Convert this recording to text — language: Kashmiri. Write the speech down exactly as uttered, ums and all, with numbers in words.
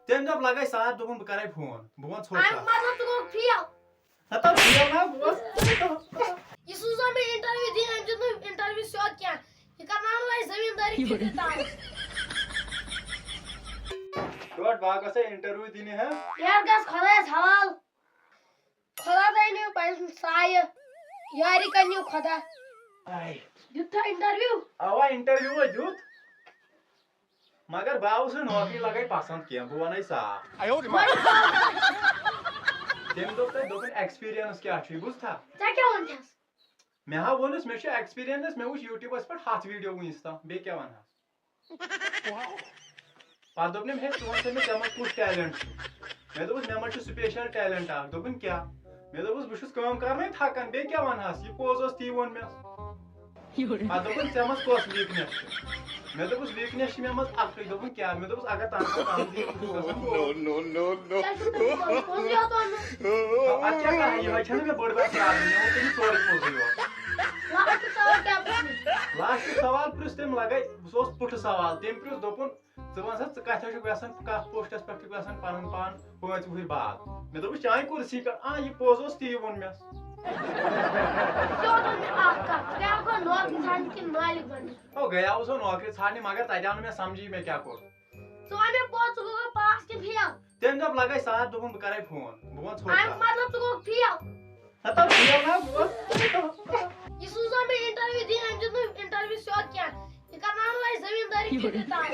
تٔمۍ دوٚپ، لگے صاحب، دوٚپُن، بہٕ کرے فون، بہٕ وَنہٕ ژھوٚٹ اَمیُک کَتھ۔ مطلب ژٕ گوٚکھ فیل۔ ہتا فیل نا بہٕ اوس۔ یہِ سوٗزو مےٚ انٹرویو دِنہِ، أمۍ دیُت نہٕ انٹرویو سیوٚد کینٛہہ۔ یہِ کرناونہٕ وۄنۍ زٔمیٖندٲری فِکرِ تام۔ ٹوٹھ باغس ہے انٹرویو دِنہِ ہے۔ یارٕ گژھ خۄدایَس حوال۔ خۄدا تھٲیِن یہِ پنٕنۍ سایہِ۔ یارِ کَرِ نِیِو خۄدا۔ آے۔ دیُت تھا انٹرویو؟ اوا انٹرویو ہے دیُت۔ مگر بہٕ آوُس نہٕ نوکری لگے پسند کینٛہہ، بہٕ ونے صاف۔ تٔمۍ دوٚپ تتہِ، دوٚپُن، ایکسپیرینس کیٛاہ چھُے، بوٗزتھا؟ ژےٚ کیٛاہ ووٚنتھس؟ مےٚ ہا ووٚنُس، مےٚ چھُ ایکسپیرینس، مےٚ وٕچھ یوٗٹیوٗبس پٮ۪ٹھ ہتھ ویڈیو وٕنیُس تام، بیٚیہِ کیٛاہ ونہس؟ پتہٕ دوٚپ نہٕ مےٚ، ہے، ژٕ وَن سا مےٚ، ژےٚ منٛز کُس ٹیلنٹ چھُ؟ مےٚ دوٚپُس، مےٚ منٛز چھُ سپیشل ٹیلنٹ اکھ۔ دوٚپُن، کیٛاہ؟ مےٚ دوٚپُس، بہٕ چھُس کٲم کرنَے تھکان، بیٚیہِ کیٛاہ وَنہَس؟ یہِ پوٚز اوس، تی ووٚن مےٚ۔ پتہٕ دوٚپُن، ژےٚ منٛز کۄس ویٖکنیس چھِ؟ مےٚ دوٚپُس، ویٖکنیس چھِ مےٚ منٛز اکٕے۔ دوٚپُن، کیٛاہ؟ مےٚ دوٚپُس، اگر تنخواہ کم دی، بہٕ چھُس گژھان پوٚز۔ ژےٚ چھُکھ نہٕ پوٚز، پوٚزُے یوت ووٚنمُت۔ اَتھ کیٛاہ کرٕ؟ یِہوٚے چھَنہٕ مےٚ بٔڑ بار پرابلم، مےٚ ووٚن تٔمِس سورُے پوٚزُے یوت۔ لاسٹُک سوال کیٛاہ پرٛژھُن؟ لاسٹُک سوال پرٛژھ تٔمۍ، لگے، سُہ اوس پُٹھٕ سوال۔ تٔمۍ پرٛژھ، دوٚپُن، ژٕ وَن سا، ژٕ کَتہِ چھُکھ یَژھان، کَتھ پوسٹَس پٮ۪ٹھ چھُکھ یَژھان پَنُن پان پانٛژِ وُہٕرۍ بعد؟ مےٚ دوٚپُس، چانہِ کُرسی پٮ۪ٹھ۔ آ، یہِ پوٚز اوس، تی ووٚن مےٚ۔ ژےٚ ووٚنُتھ مےٚ اکھ کتھ، ژٕ گٔیاکھ گۄڈٕ نوکری ژھانٛڈنہِ کِنہٕ مالِک بننہِ؟ او، گٔیاوُس بہٕ نوکری ژھانٛڈنہِ، مگر تَتہِ آو نہٕ مےٚ سَمجھی مےٚ کیٛاہ کوٚر۔ ژٕ وَن مےٚ پوٚز، ژٕ گوٚکھ پاس کِنہٕ فیل؟ تٔمۍ دوٚپ، لگے صاف، دوٚپُن، بہٕ کرے فون، بہٕ وَنہٕ ژھوٚٹ اَمیُک کَتھ۔ مطلب ژٕ گوٚکھ فیل۔ ہتا فیل نا بہٕ اوس۔ یہِ سوٗزو مےٚ انٹرویو دِنہِ، أمۍ دیُت نہٕ انٹرویو سیوٚد کینٛہہ۔ یہِ کرناونہٕ وۄنۍ زٔمیٖندٲری فِکرِ تام۔